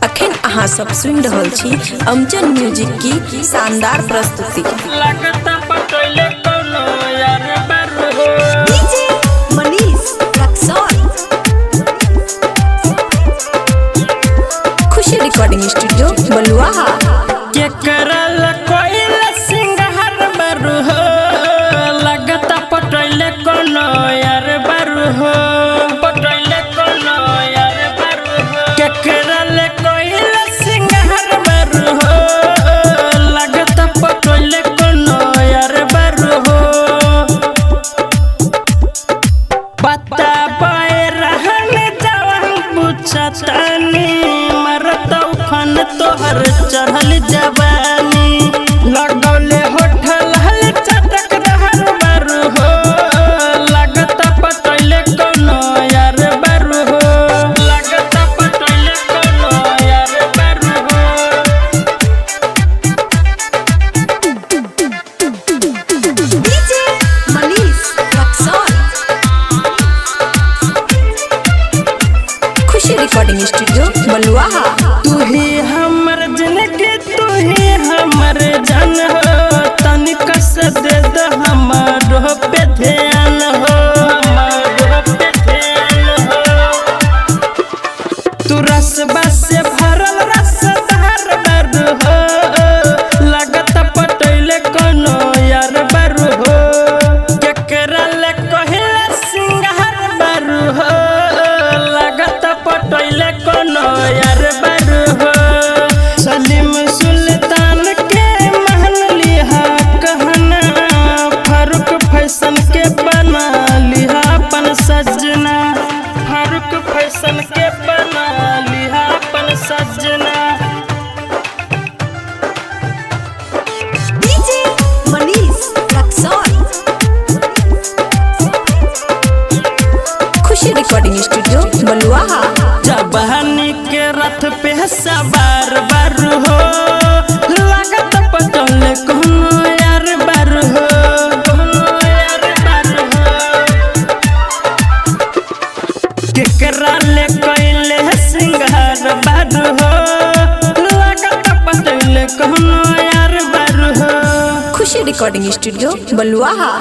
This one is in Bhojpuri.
अखन अहाँ सब सुनि रहल छी अमचन म्यूजिक की शानदार प्रस्तुति। लगता पटैले कोनो यार बारू हो। DJ Manish Raxaul. Khushi recording studio Baluaha. केकरा कोइल सिंगार बारू हो, लगता पटैले कोनो यार बारू हो, पटैले कोनो यार बारू हो। केकरा कोइल सिंगार बारू हो, लगता पटैले कोनो यार बारू हो। पता पाए रहन जवन पूछतानी, मरत उफन तोहर चढ़ल जवानी। लगौले होठल हल चटक दहर बारू हो, लगत पटैले कोनो यार बारू हो, लगत पटैले कोनो यार बारू हो। DJ Manish Raxaul. Khushi recording studio Baluaha. तू ही हमर जिंदगी, तू ही हमर जान हो, तनिक से दे दो हमरो पे ध्यान हो, हमरो पे ध्यान हो। तू रसबा से भरल रसदार बारू हो, लगत पटैले कोनो यार बारू हो। केकरा ले कहिले सिंगार बारू हो, लगत पटैले कोनो यार बारू हो। सलीम सुल्तान के महल लिहा कहना, फारूक फैशन के बना लिहा अपन सजना, फारूक फैशन के बना लिहा अपन सजना। DJ Manish Raxaul. Khushi recording studio Baluaha. जवानी के रथ पे सवार बारू हो, लागत पटौले कोनो यार बारू हो, कोनो यार बारू हो। केकरा ले कैले सिंगार बारू हो, लागत पटौले कोनो यार बारू हो। खुशी रिकॉर्डिंग स्टूडियो बलुआहा।